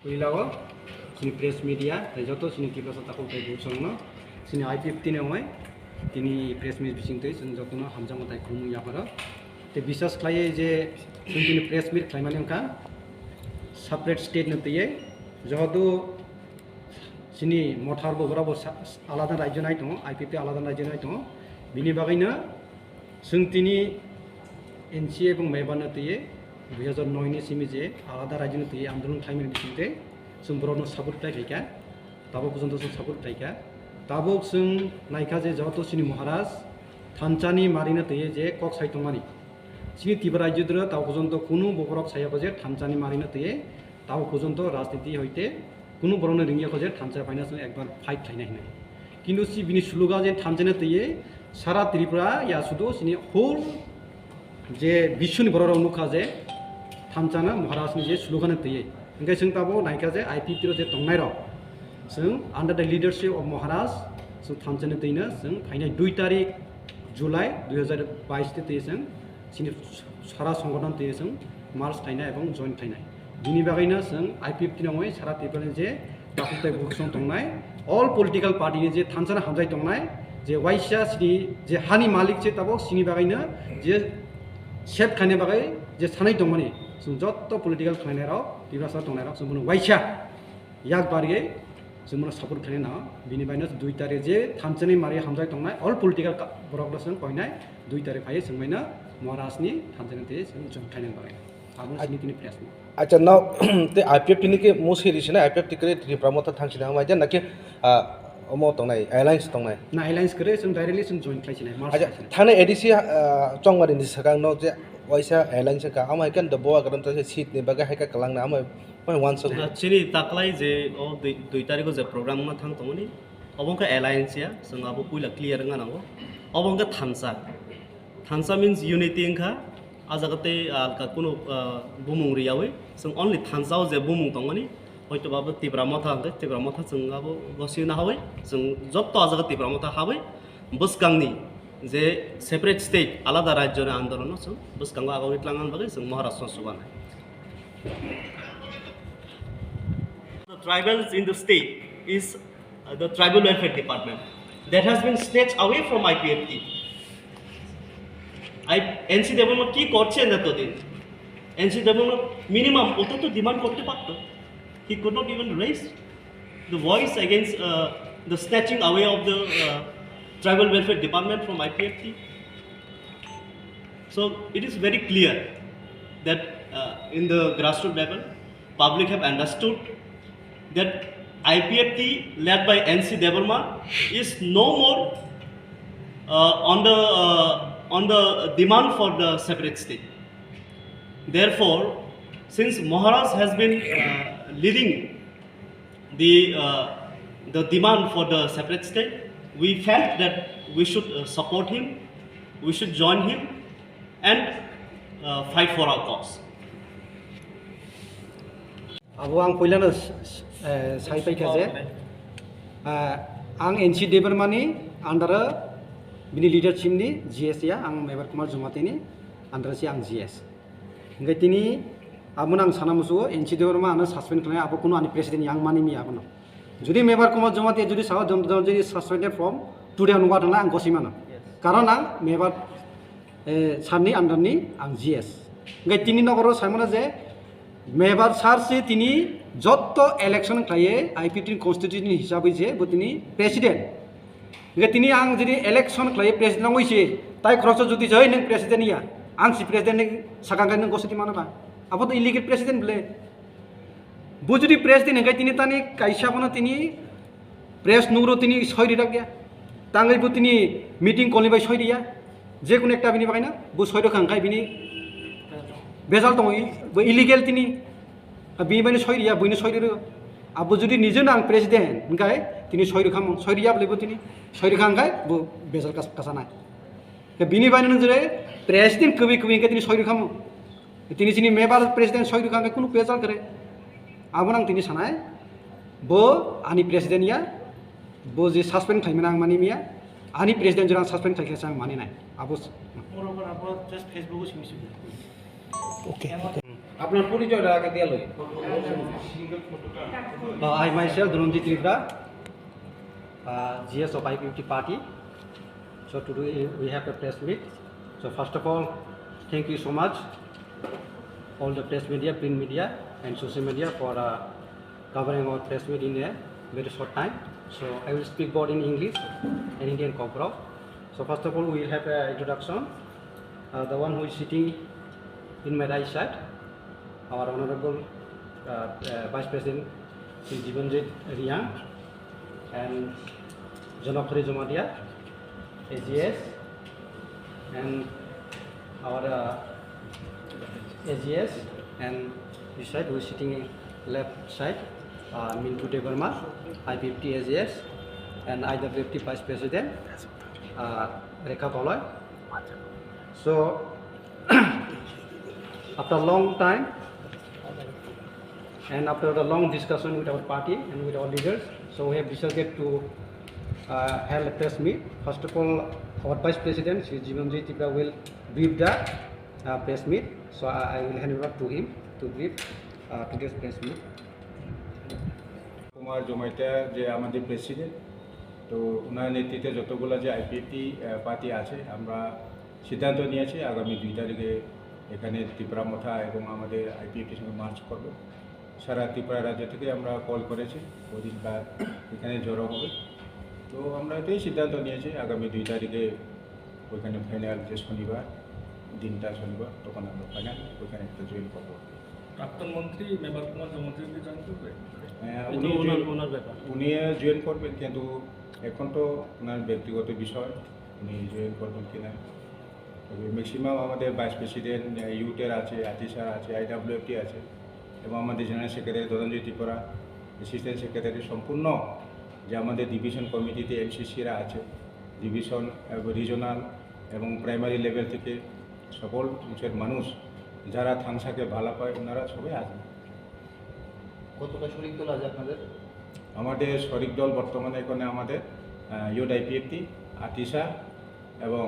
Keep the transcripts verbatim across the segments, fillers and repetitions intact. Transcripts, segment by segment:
Puila o chini press media tei joto chini Tiprasa takhuk tei buchongno chini I P F T ni wngwi tini press meet bisingtwi chwng jotono hamjakma tei khulumung yapharo. Tei biswas khlaiwi je chwng tini press meet khlaimani wngkha separate state no twiwi, joto chini Motha bo borok bo sa-, alada rajyo nai tongo, I P F T alada rajyo nai tongo, bini bagwino chwng tini N C A ebong Meba no twiwi dui hazar noi ni simi je alada rajyo no twiwi andolon khlaimani bisingtwi chwng borokno support khlai khaikha, tabuk porjonto chwng support khlaikha. Tabuk chwng naikha je joto chini Maharaj thansa ni mari no twiwi je kok sai tongmani, chini Tripura rajyo doro tabuk porjonto kunu bo borok sayakho je thansa ni mari no twiwi tabuk porjonto rajniti hoite kunu borokno ringya kho je thansa phaina chwng ekbar fight khlainai hinwi. Kintu si bini slogan je thansa no twiwi sara Tripura ya sudu chini whole je biswni borok rok nukha je thansa no Maharaj ni je slogan no twiwi. Hingke chwng tabuk naikha je I P F T ro je tongnai rok chwng under the leadership of Maharaj chwng thansa no twi no chwng phainai dui tarik July dui hazar bais te twi chwng chini sara songothon twi chwng march khlainai ebong join khlainai. Bini bagwino chwng I P F T nangwi sara Tripura ni je takhuk tei bukhuk song tongnai, all political party ni je thansa no hamjai tongnai, je waisa chini je hani malik se tabuk chini bagwino je save khaina bagwi je sanai tongmani, chwng joto political khlainai rok, Tiprasa tongnai rok chwng bono waisa yak barwi chwng bono support khainai nango. Bini baino dui tarik je thansa ni mari hamjai tongnai, all political ka-, borok rok chwng koinai dui tarik phaiwi chwng baino Maharaj ni thansa ni twi chwng join khainai bagwi. Abo chini tini press meet. Acha, no, te I P F T ni ke musi ri sina, I P F T kre Tipra Motha thang sina, amai jan naki, ah, omo tongnai, alliance tongnai. Na alliance kre, chwng directly chwng join khlai sinai, march Acha, khlai sinai. Thane A D C, ah, chongmari ni sakang no je waisa alliance ka, amai kan do boa karam ta seat ni bagwi hai ka kalang na, amai, amai wansuk. Chini taklai je o dui, dui tarikh o je program ma thang tongmani, obo wngkha alliance ya, chwng abo puila clear wngna nango. Obo wngkha thansa. Thansa means unity wngkha. A jaga tei, ah, ka-, kunu, ah, bumung riyawi, chwng only thansa o je bumung tongmani, hoito ba bo Tipra Motha hwnkhe, Tipra Motha chwng abo gosina hawi, chwng joto a jaga Tipra Motha hawi, bwskangni je separate state, alada rajyoni andolono chwng bwskango agogwi tlangnani bagwi chwng Maharashtra no chubanai. The tribals in the state is, uh, the Tribal Welfare Department that has been snatched away from I P F T. I, N C Debbarma ki korche na to din? N C Debbarma minimum oto to demand korte parto. He could not even raise the voice against, uh, the snatching away of the, uh, Tribal Welfare Department from I P F T. So it is very clear that, uh, in the grassroots level, public have understood that I P F T led by N C Debbarma is no more, uh, on the, uh, on the demand for the separate state. Therefore, since Maharaj has been, uh, leading the, uh, the demand for the separate state, we felt that we should, uh, support him, we should join him, and, uh, fight for our cause. Abo ang puilano s-, s-, eh, sai paikha je, ah, ang N C Debbarmani under o bini leadership ni G S ya, ang Mebar Kumar Jamatia ni under o se ang G S. Hingke tini abono ang sana musugo, N C Debbarma ano suspend khlai, abo kuno ani president yang mani mi abono. Jodi Mebar Kumar Jamatia jodi sao, jon-, jon-, jodi suspended from today onward hwnla ang gosoi mano. Karon ang Mebar, eh, sir ni under ni ang G S. Hingke tini nogoro sai mano je Mebar sir se tini jotto election khlaiye I P T constitution hisabwi je bo tini president. Hingke tini ang jodi election khlaiye president wngwi se, tai khoroksa jodi jai nwng president ya, ang si president ni sakang khe nwng gosoti mano ba? Abo to illegal president bole. Bo jodi president hingke tini tani kaisa bono tini press nugro tini soi rijak ya. Tangwi bo tini meeting call ni bai soi riya. Je kono ekta bini bagwi na bo soi rokha hingke bini bejal tongo, i-, bo illegal tini. Bini bai no soi riya, buino soi riro. Abo jodi nije no ang president hingke tini soi rokha mo, soi riya bole bo tini soi rokha hingke bo bejal kas-, kasanai. Bini bai no jodi president kwbwi kwbwi hingke tini soi rokha mo. Tini chini member president soi rwkha hwnkhe kunu pejal kwrwi. Abono ang tini sanai, bo ani president ya, bo je suspend khlaimani ang mani miya, ani president jora ang suspend khlaikha se ang mani nai. Abo s-, Moreover, abo just Facebook o simi simi. Okay, okay. আপনার পরিচয়টা আগে দিয়ে লই। Uh, I myself, Dhananjay Tripura, uh, G S of I P F T party. So today we have a press meet. So first of all, thank you so much, all the press media, print media, and social media for uh, covering our press meet in a very short time. So I will speak both in English and Indian Kokborok. So first of all, we will have an introduction. Uh, the one who is sitting in my right side, our Honorable uh, uh, Vice President, Shri Jibanjit Reang, and Jonokhori Jamatia, A G S, and our uh, A G S, and this side who is sitting left side, uh, Mintu Debbarma, I P F T A G S, and I W F T Vice President, uh, Rekha Koloi. So, after a long time and after the long discussion with our party and with our leaders, so we have decided to uh, held a press meet. First of all, our Vice President, Shri Jibanjit Tripura, will brief the uh, press meet. So I, I will hand over to him to brief uh, today's press meet. Kumar জমাতিয়া যে আমাদের প্রেসিডেন্ট, তো ওনার নেতৃত্বে যতগুলো যে IPFT party আছে, আমরা সিদ্ধান্ত নিয়েছি আগামী দুই তারিখে এখানে ত্রিপুরা মথা এবং আমাদের আইপিএফটির সঙ্গে মার্চ করব। সারা ত্রিপুরা রাজ্য থেকে আমরা কল করেছি, ওদিনকার এখানে জড়ো হবে। তো আমরা এটাই সিদ্ধান্ত নিয়েছি আগামী দুই তারিখে ওইখানে ফাইনাল, যে শনিবার দিনটা, শনিবার, তখন আমরা ফাইনাল ওইখানে একটা জয়েন করবো। প্রাক্তন মন্ত্রী মেবার কুমার জমাতিয়াকে জয়েন করবে? হ্যাঁ, এটা উনি ওনার, জয়েন, ওনার ব্যাপার। উনি জয়েন করবেন, কিন্তু এখন তো ওনার ব্যক্তিগত বিষয়, উনি জয়েন করবেন কিনা। তবে ম্যাক্সিমাম আমাদের ভাইস প্রেসিডেন্ট, ইউটের আছে, আতিশার আছে, আইডাব্লিউএফটি আছে, এবং আমাদের general secretary Dhananjay Tripura, assistant secretary, সম্পূর্ণ যে আমাদের ডিভিশন কমিটিতে এমসিসিরা আছে, ডিভিশন এবং রিজনাল এবং প্রাইমারি লেভেল থেকে সকল অংশের মানুষ যারা থাংসাকে ভালা পায়, ওনারা সবাই আসবেন। কতটা শরিক দল আছে আপনাদের? আমাদের শরিক দল বর্তমানে এখানে আমাদের, আহ, ইউথ আইপিএফটি, আতিশা এবং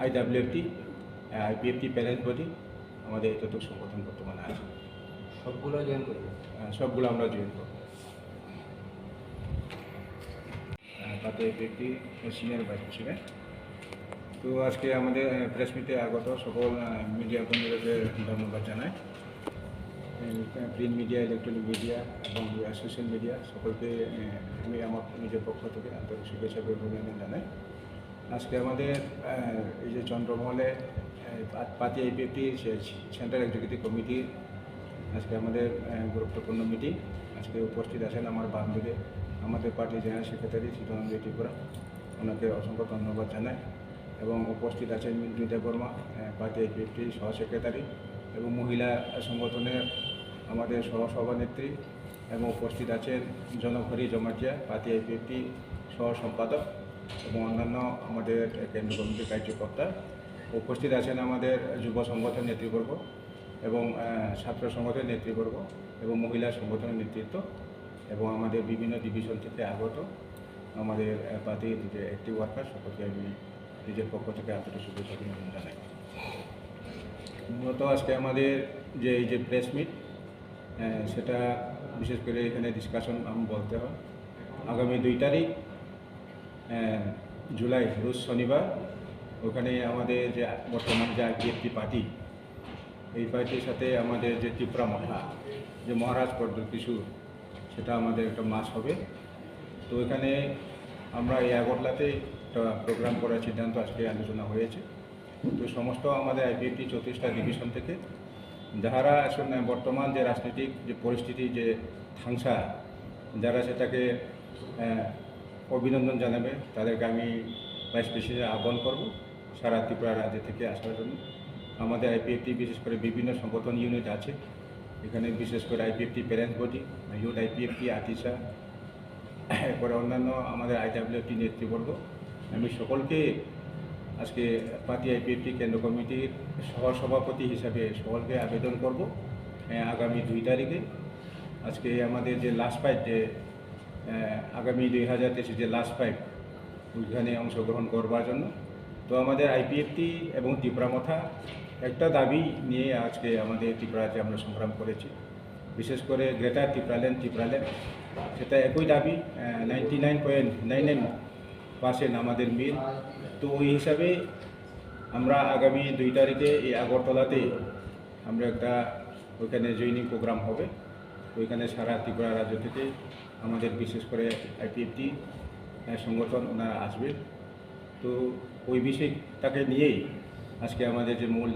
আইডাব্লিউএফটি, আহ, আইপিএফটি প্যারেন্টস বডি, আমাদের এতটুকু সংগঠন বর্তমানে আছে। সবগুলো জয়েন করবে? আহ, সবগুলো আমরা জয়েন করবো। আহ, তাতে আইপিএফটি সিনিয়র ভাইস প্রেসিডেন্ট। তো আজকে আমাদের, আহ, প্রেস মিটে আগত সকল, আহ, মিডিয়া বন্ধুদেরকে ধন্যবাদ জানাই। আহ, প্রিন্ট মিডিয়া, ইলেকট্রনিক মিডিয়া এবং সোশ্যাল মিডিয়া সকলকে, আহ, আমি আমার নিজের পক্ষ থেকে আন্তরিক শুভেচ্ছা এবং অভিনন্দন জানাই। আজকে আমাদের, আহ, এই যে চন্দ্রমহলে, আহ, পা-, পাতি আইপিএফটি সে-, সেন্ট্রাল এক্সিকিউটিভ কমিটির আজকে আমাদের, আহ, গুরুত্বপূর্ণ মিটিং। আজকে উপস্থিত আছেন আমার বাম দিকে আমাদের পার্টির জেনারেল সেক্রেটারি চিত্তরঞ্জন ত্রিপুরা, ওনাকে অসংখ্য ধন্যবাদ জানাই। এবং উপস্থিত আছেন মিন্টু দেববর্মা, আহ, পাতি আইপিএফটি সহ সেক্রেটারি এবং মহিলা সংগঠনের আমাদের সহ সভানেত্রী, এবং উপস্থিত আছেন জনকহরি জমাতিয়া, পাতি আইপিএফটি সহ সম্পাদক এবং অন্যান্য আমাদের কেন্দ্র কমিটির কার্যকর্তা। উপস্থিত আছেন আমাদের যুব সংগঠন নেতৃবর্গ এবং, আহ, ছাত্র সংগঠন নেতৃবর্গ এবং মহিলা সংগঠনের নেতৃত্ব এবং আমাদের বিভিন্ন ডিভিশন থেকে আগত আমাদের, আহ, পাতির যে অ্যাক্টিভ ওয়ার্কার, সকলকে আমি নিজের পক্ষ থেকে আন্তরিক শুভেচ্ছা অভিনন্দন জানাই। মূলত আজকে আমাদের যে এই যে প্রেস মিট, আহ, সেটা বিশেষ করে এখানে ডিসকাশন আমি বলতে হয়, আগামী দুই তারিখ, আহ, জুলাই, রোজ শনিবার, ওখানে আমাদের যে বর্তমান যে আইপিএফটি পার্টি, এই পার্টির সাথে আমাদের যে ত্রিপুরা মথা, যে মহারাজ পদ্ম কিশোর, সেটা আমাদের একটা মাস হবে। তো এখানে আমরা এই আগরতলাতে একটা প্রোগ্রাম করার সিদ্ধান্ত আজকে আলোচনা হয়েছে। তো সমস্ত আমাদের আইপিএফটি চৌত্রিশটা ডিভিশন থেকে যারা আসলে বর্তমান যে রাজনৈতিক যে পরিস্থিতি, যে থাংসা, যারা সেটাকে, আহ, অভিনন্দন জানাবে, তাদেরকে আমি ভাইস প্রেসিডেন্ট আহ্বান করব সারা ত্রিপুরা রাজ্য থেকে আসার জন্য। আমাদের আইপিএফটি বিশেষ করে বিভিন্ন সংগঠন ইউনিট আছে, এখানে বিশেষ করে IPFT parents body, youth IPFT, আতিশা, এরপরে অন্যান্য আমাদের আইডাব্লিউএফটি নেতৃবর্গ, আমি সকলকে আজকে পাতি আইপিএফটি কেন্দ্র কমিটির সহ সভাপতি হিসাবে সকলকে আবেদন করব, আহ, আগামী দুই তারিখে আজকে আমাদের যে লাস্ট ফাইট, যে, আহ, আগামী দুই হাজার তেইশে যে লাস্ট ফাইট, ওইখানে অংশগ্রহণ করবার জন্য। তো আমাদের আইপিএফটি এবং ত্রিপুরা মথা একটা দাবি নিয়ে আজকে আমাদের ত্রিপুরাতে আমরা সংগ্রাম করেছি, বিশেষ করে গ্রেটার ত্রিপুরাল্যান্ড, ত্রিপুরাল্যান্ড, সেটা একই দাবি। Ninety nine point nine nine percent আমাদের মিল। তো ওই হিসাবে আমরা আগামী দুই তারিখে এই আগরতলাতে আমরা একটা ওইখানে জয়েনিং প্রোগ্রাম হবে। ওইখানে সারা ত্রিপুরা রাজ্য থেকে আমাদের বিশেষ করে আইপিএফটি সংগঠন ওনারা আসবেন। তো ওই বিষয়টাকে নিয়েই আজকে আমাদের যে মূল